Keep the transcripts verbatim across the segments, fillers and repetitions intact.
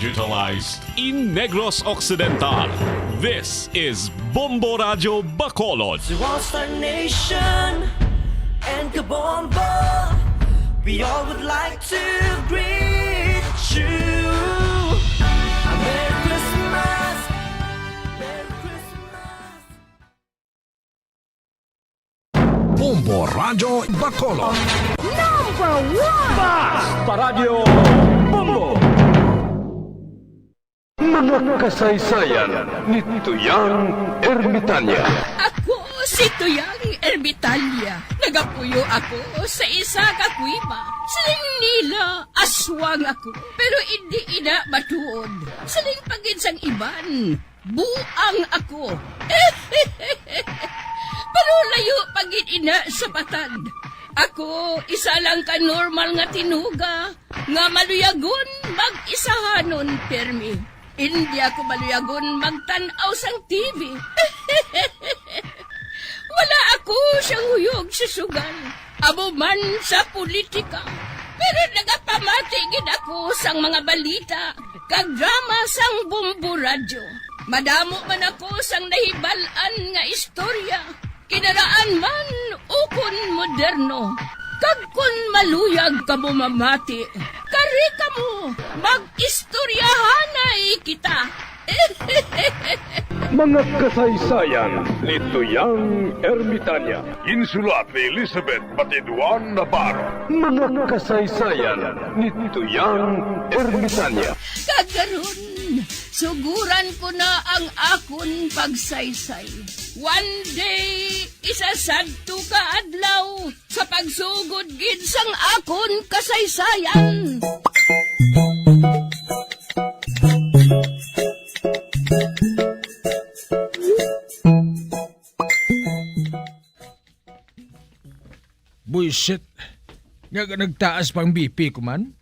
Digitalized in Negros Occidental. This is Bombo Radyo Bacolod. What's the nation and Kabombo? We all would like to greet you. A Merry Christmas, Merry Christmas. Bombo Radyo Bacolod. Number one! Basta Radyo Bombo! Mga kasaysayan ni Tuyang Ermitanya. Ako si Tuyang Ermitanya. Nagapuyo ako sa isa ka kuweba. Siling nila, aswang ako. Pero indi ina matuod. Siling pa gid sang iban, buang ako. Pero layo pa gid ina sa patag. Ako, isa lang ka normal nga tinuga nga maluyagon mag-isahanon pirmi. Indi ako maluyagon magtan-aw sang T V. Wala ako siyang huyog sa sugal, amo man sa politika. Pero nagapamati gid ako sang mga balita kag drama sang Bombo Radyo. Madamo man ako sang nahibal-an nga istorya, kinaraan man ukon moderno. Kag kon maluyag kamo mamati, kari kamo, mag-istoryahanay kita. Mga kasaysayan ni Tuyang Ermitanya. Ginsulat ni Elizabeth Batiduan Navarro. Mga kasaysayan ni Tuyang Ermitanya. Kag karon, suguran ko na ang akon pagsaysay. One day, isa sadto ka adlaw, sa pagsugod gid sang akon kasaysayan. Buisit. Nga, nga nagtaas pang B P ko man.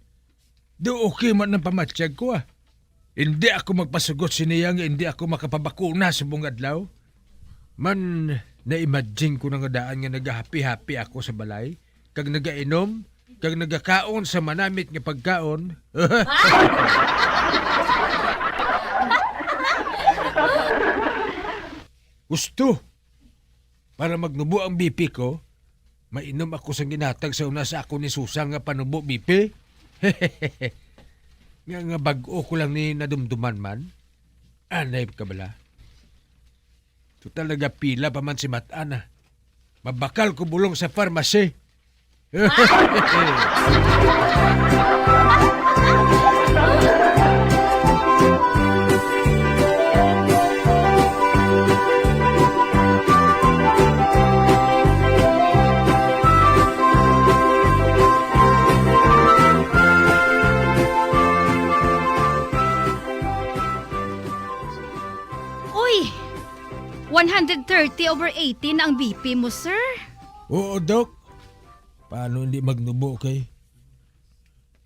Do okay man ang pamatyag ko, ah. Hindi ako magpasugot siniya nga hindi ako makapabakuna subong adlaw. Man, na-imagine ko na nga daan nga nagahapi-hapi ako sa balay, kag nagainom, kag nagakaon sa manamit nga pagkaon. Gusto, para magnubo ang B P ko, mainom ako sang ginhatag sa una sa ako ni Susa nga panubo B P. Nga, nga bag-o ko lang ni nadumduman man. Anay ka bala. Total, nagapila pa man si Matan, ah. Mabakal ko bulong sa pharmacy. Uy! One hundred thirty over eighty na ang B P mo, sir. Oo, Doc. Paano hindi magnubo kay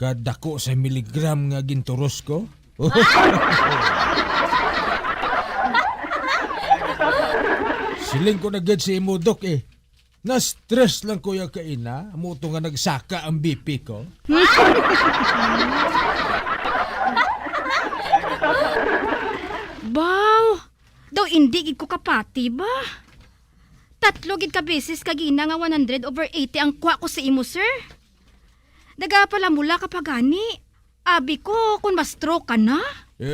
kadako sa miligram nga ginturos ko? Siling ko na gid sa imo, Doc, eh. Na-stress lang ko ya kaina, amo to nga nagsaka ang B P ko. Baw, daw indi gid ko kapati ba? Tatlo gid ka beses kagina nga one hundred over eighty ang kuha ko sa imo, sir. Nagapalamula ka pa gani. Abi ko, kung ma-stroke ka na. Eh.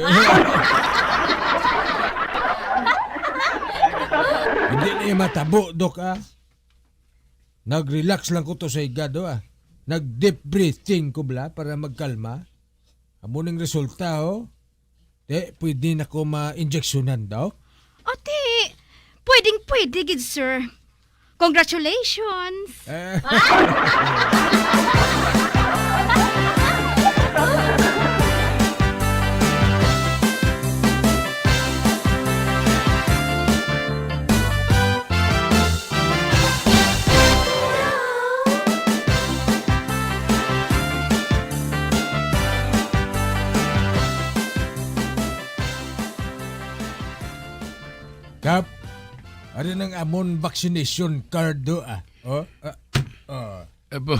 Hindi na yung matabo, Dok, ah. Nag-relax lang ko to sa higado, ah. Nag-deep breathing ko, bala, para magkalma. Amo ning resulta, oh. Te, pwede na ko ma-injeksyonan, Doc? Ate, pwedeng-pwede gid, sir. Congratulations! Eh. Kap, ari nang amon vaccination card do, ah. Oh, ah, oh. Abo.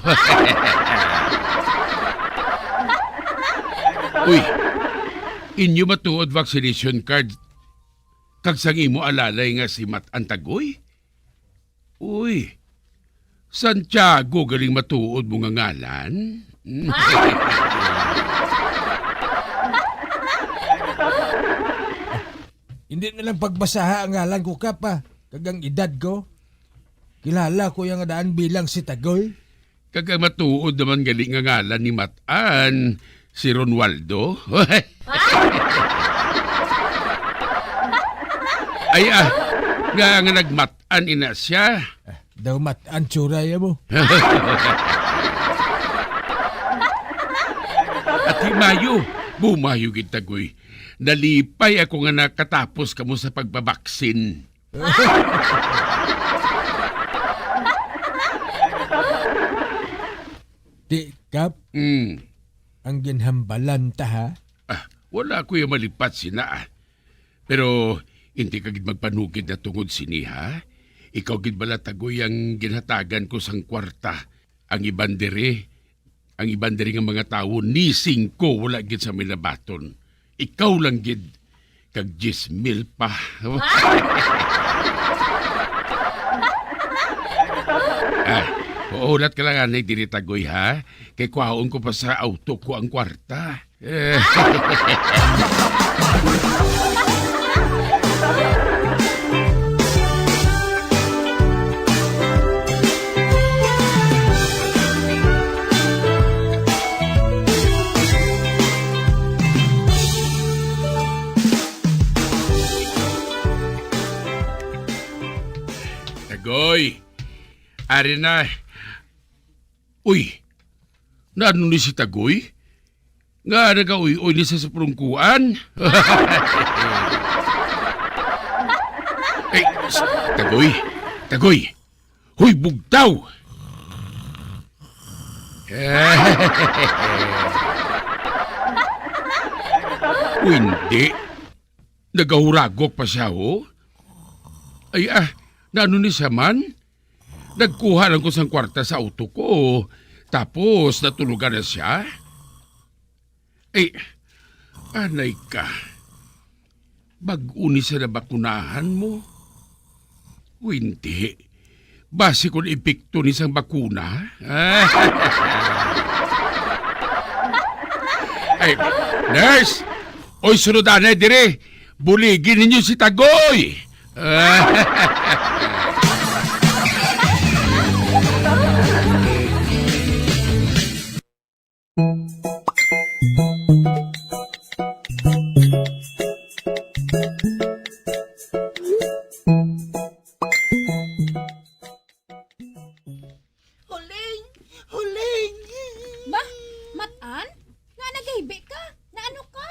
Uy, Inyo matuod vaccination card kag sang imo alalay nga si Mat-an Tagoy? Uy, Santiago galing matuod mo nga ngalan? Hindi na lang pagbasaha ang ngalan ko, Kap, ah, kag ang edad ko. Kilala ko yang daan bilang si Tagoy. Kag ang matuod naman gali nga ngalan ni Mat-an, si Ronaldo. Ay, ah, nga, nga nagmat-an ina siya. Ah, daw mat-an tsura ya mo. At himayo, bumayo gid, Tagoy. Nalipay ako nga nakatapos kamo sa pagpabaksin. Di, Kap, Mm. ang ginhambalan ta, ha? Ah, wala ko yung malipat sina, ah. Pero hindi ka gid magpanugid na tungod sini, ha? Ikaw gid bala, Tagoy, ang ginhatagan ko sang kwarta. Ang iban diri, ang iban diri nga mga tawo, ni singko wala gid sa may nabaton. Ikaw lang gid, kag diyes mil pa. Ah, hulat ka lang anay diri, Tagoy, ha? Kay kuhaon ko pa sa auto ko ang kwarta. Eh. Tagoy, ari na. Uy, naano ni si Tagoy? Nga nagauy-uy ni sa saprungkuan? Ay, s-, Tagoy, Tagoy, hoy, bugtaw! Uy, hindi. Nagahuragok pa siya, oh. Ay, ah, naano ni siya man? Nagkuha lang ko sang kwarta sa auto ko, tapos natulugan na siya. Eh, anay ka. Bag-o ni sa nabakunahan mo? O hindi. Basi kung epekto ni sang bakuna? Ay, nurse! Oy, sunod anay dire! Buligi ninyo si Tagoy! Huling! Huling! Ba? Matan? Nga nagaybi ka? Naano ka?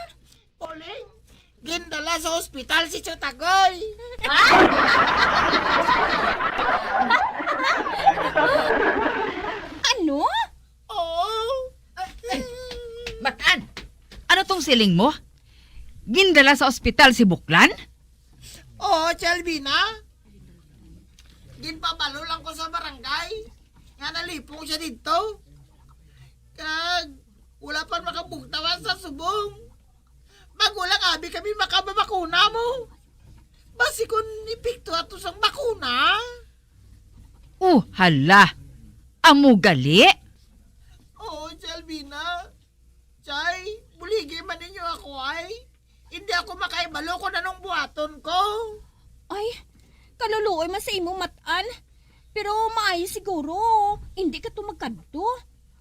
Huling! Gindala sa ospital si Chutagoy! Ano? Oo! Ay, ay, Matan! Ano tong siling mo? Gindala sa ospital si Buklan? Oo, Chalvina. Ginpabalo lang ko sa barangay nga nalipong siya didto. Kag wala pa makabugtawan sa subong. Bag-o lang abi kami makababakuna mo. Basi kon epekto ato sang bakuna. Oh, hala. Amo gali? Oo, Chalvina. Chay, buligi man ninyo ako, ay. Hindi ako makaibalo kung anong buhaton ko. Ay, kaluluoy man sa imo, Matan. Pero maayo siguro, hindi ka to magkadto.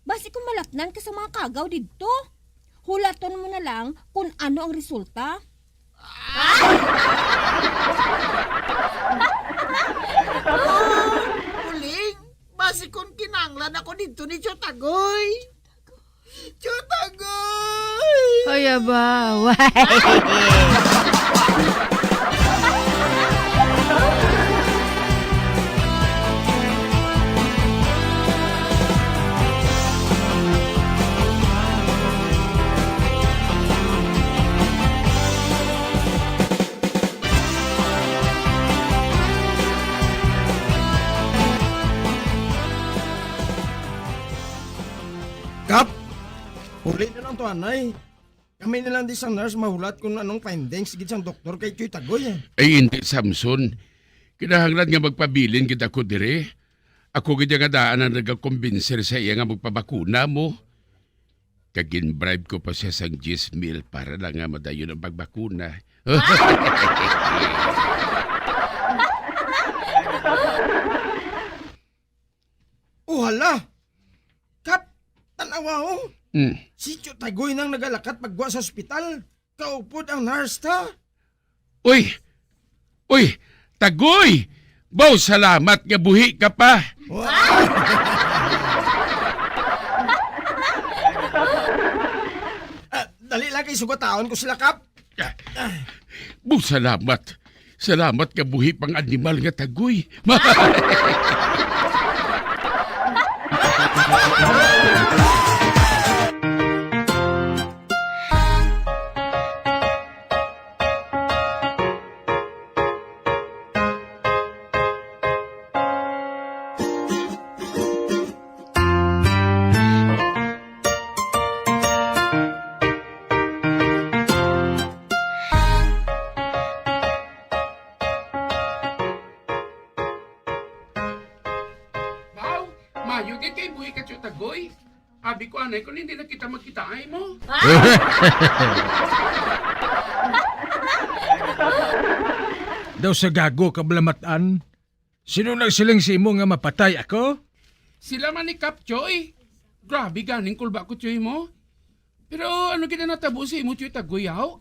Basi kung malatnan ka sa mga kagaw didto. Hulaton mo na lang kung ano ang resulta. Ah! Uling, basi kung kinanglan ako didto ni Chotagoy. Chotagoy! Hoy, abaw. Kap, uli na lang to, anay. May na lang di sang nurse mahulat kung anong findings gid sang doktor kay Choy Tagoy, eh. Ay, hindi, Samson. Kinahanglan nga magpabilin gid ako dire. Ako gid nga daan ang nagakumbinser sa iya nga magpabakuna mo. Kag gin-bribe ko pa siya sang diyes mil para lang nga madayon ang pagbakuna. Oh, hala! Kap, tan-awa, oh. Hmm. Si Tio Tagoy nang nagalakat pagwa sa ospital. Kaupod ang nurse, ta. Uy! Uy! Tagoy! Baw, salamat nga buhi ka pa. Wow! Ah, dali lang kay sugataon ko sila, Kap. Bu, salamat. Salamat nga buhi pang animal nga Tagoy. Wow, mayo gid kay buhi ka, Tio Tagoy. Abi ko anay kung hindi na kita magkitaay mo. Daw sa gago ka, Balamat-an. Sino nagsiling sa imo nga mapatay ako? Sila man ni Kap Choy. Grabe ganing kulba ko, Choy mo. Pero ano gid ang natabo sa imo, Choy Tagoy, yaw?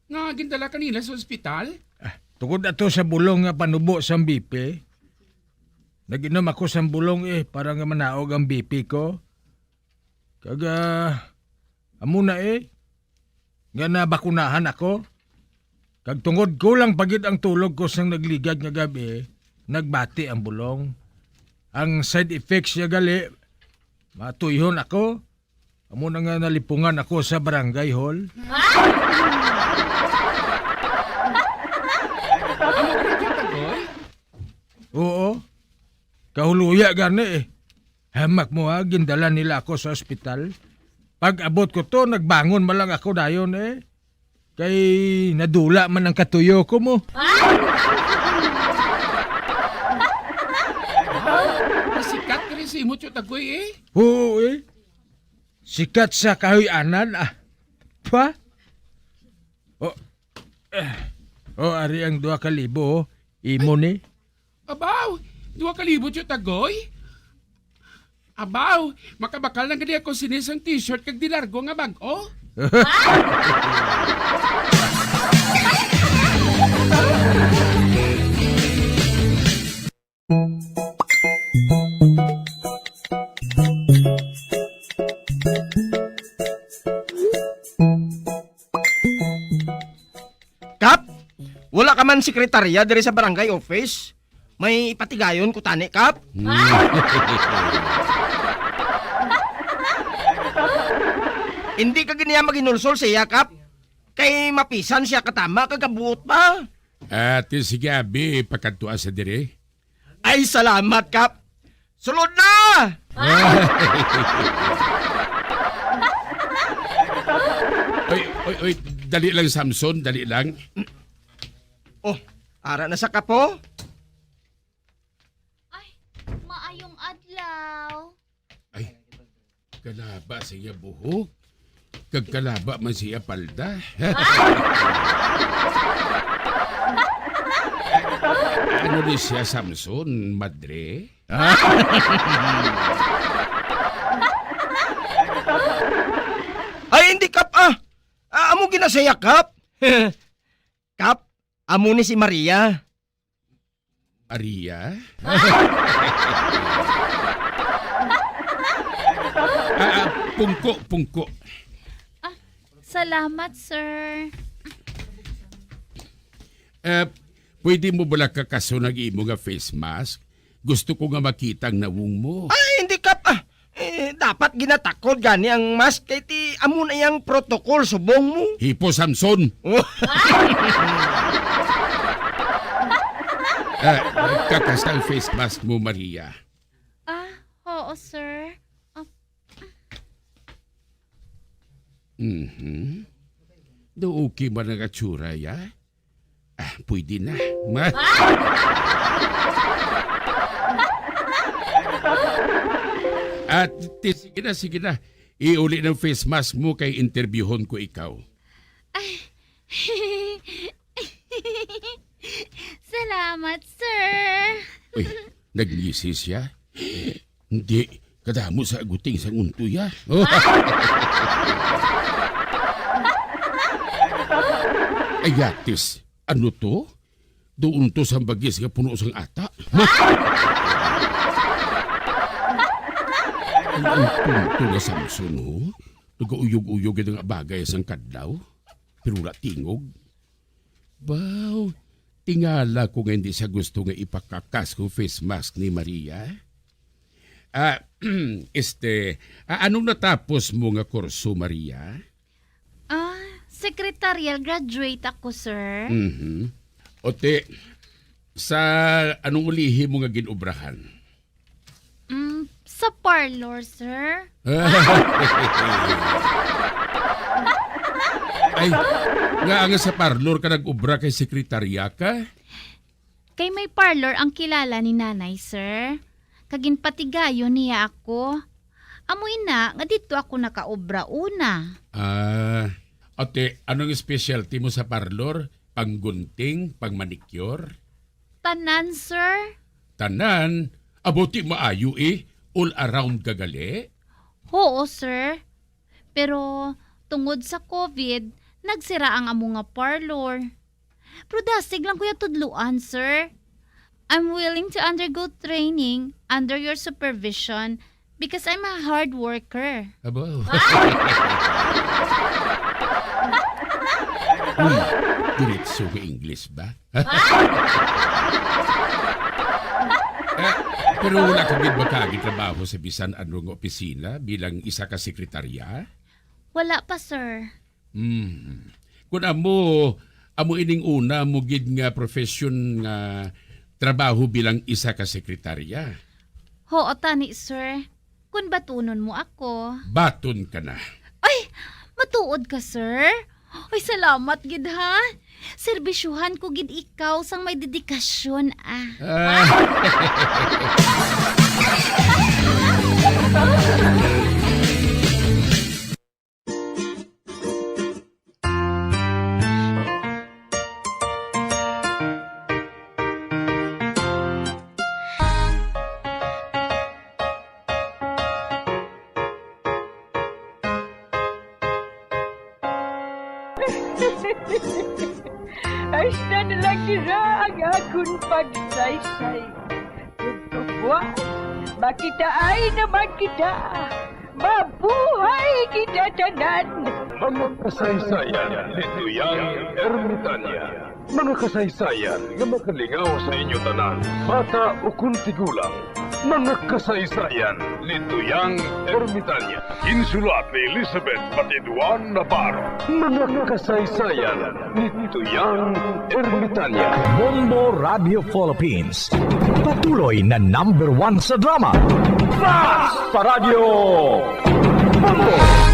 Nga gindala kanila sa ospital? Ah, tungod ato sa bulong nga panubo sang B P. Nag-inom ako sang bulong, eh, para nga manaog ang B P ko. Kag, ah, amo na, eh, nga nabakunahan ako. Kag tungod kulang pa gid ang tulog ko sang nagligad nga gab-i, nagbati ang bulong. Ang side effects niya gali, matuyhon ako. Amo na nga nalipungan ako sa barangay hall. Amo ka na, Tio Tagoy? Oo. Kahuluya gani, eh. Hamak mo, ha, gindala nila ako sa ospital. Pag-abot ko to, nagbangon man lang ako dayon, eh. Kay nadula man ang katuyo ko mo. Wow, nasikat ka rin sa imo, Tio Tagoy, eh. Oo, eh. Sikat sa kahoy-anan, ah. Pa? Oh, eh. Oh, ari ang duha ka libo, oh. Imo ni. Abaw, duha ka libo, Tio Tagoy? Abaw, makabakal na gani ako sini sang t-shirt kag dilargo nga bag-o. Kap, wala ka man sekretarya diri sa barangay office? May ipatigayon ko tani, Kap. Hmm. Hindi ka gid niya maghinulsol sa iya, Kap. Kay mapisan siya katama kag kabuot pa. Ati, sige, abi, pakadtua sa diri. Ay, salamat, Kap. Sulod na! Oy, oy, oy, dali lang, Samson, dali lang. Oh, ara na sa kapo. Ay, maayong adlaw. Ay, kalaba sa iya buhok. Kag kalaba man siya palda. Ano ni siya, Samson, madre? Ay, hindi, Kap, ah. Ah, amo ginasaya, Kap. Kap, amo ni si Maria. Maria? Ah, ah, pungko, pungko. Ah, salamat, sir. Eh, pwede mo bala kakason ang imo nga face mask? Gusto ko nga makita ang nawong mo. Ay, hindi, Kap. Ah, eh, dapat ginatakod gani ang mask kay ti amo na yang protocol subong mo. Hipo, Samson. Oh. Eh, kakasang face mask mo, Maria. Ah, oo, sir. Ah. Mhm. Daw okay man ang atsura, ya? Ah, pwede na. Ma- At ti-, sige na, sige na. Iuli ng face mask mo kay interviewon ko ikaw. Ay. Salamat, sir. Uy, nagngisi siya? Hindi, kadamo sa aguting sang untoy, ah. Oh. Ay, yatis, ano to? Doon to sa bagis nga puno sang ata. Ang, ang tonto nga Samson, oh. Nagauyog-uyog ito nga bagay sang kadlaw. Pero wala tingog. Baw, tingala ko nga hindi siya gusto nga ipakakas ko face mask ni Maria. Ah, este, ah, anong natapos mo nga kurso, Maria? Ah, secretarial graduate ako, sir. Mhm. Ote, sa anong ulihi mo nga ginobrahan? Mm, sa parlor, sir. Ay, nga ang sa parlor ka nag-ubra kay sekretarya ka? Kay may parlor ang kilala ni nanay, sir. Kag ginpatigayon niya ako. Amo ina nga didto ako nakaobra una. Ah, ate, anong specialty mo sa parlor? Panggunting, pangmanicure? Tanan, sir. Tanan? Abo ti maayo eh. All around ka gali? Oo, sir. Pero tungod sa covid, nagsira ang amo nga parlor. Pero dasig lang ko ya tudloan, sir. I'm willing to undergo training under your supervision because I'm a hard worker. Abo. Uy, diretso nga English ba? Eh, pero wala ka gid ba kaagi trabaho sa bisan ano nga opisina bilang isa ka sekretarya? Wala pa, sir. Hmm. Kun amo, amo ining una mo gid nga profession nga trabaho bilang isa ka sekretarya? Hoo tani, sir. Kun batunon mo ako. Baton ka na. Ay, matuod ka, sir? Ay, salamat gid, ha. Serbisyuhan ko gid ikaw sang may dedikasyon, ah. Ah. Hasta na lang dira ang akon pagsaysay. Ug buwas, makitaay naman kita. Mabuhay kita tanan! Mga kasaysayan ni Tuyang Ermitanya. Mga kasaysayan nga makalingaw sa inyo tanan, bata ukon tigulang. Mga kasaysayan ni Tuyang Ermitanya. Insulat ni Elizabeth Batiduan Navarro. Mga kasaysayan ni Tuyang Ermitanya. Bombo Radio Philippines. Patuloy na number one sa drama. Fast Paradyo! Bombo!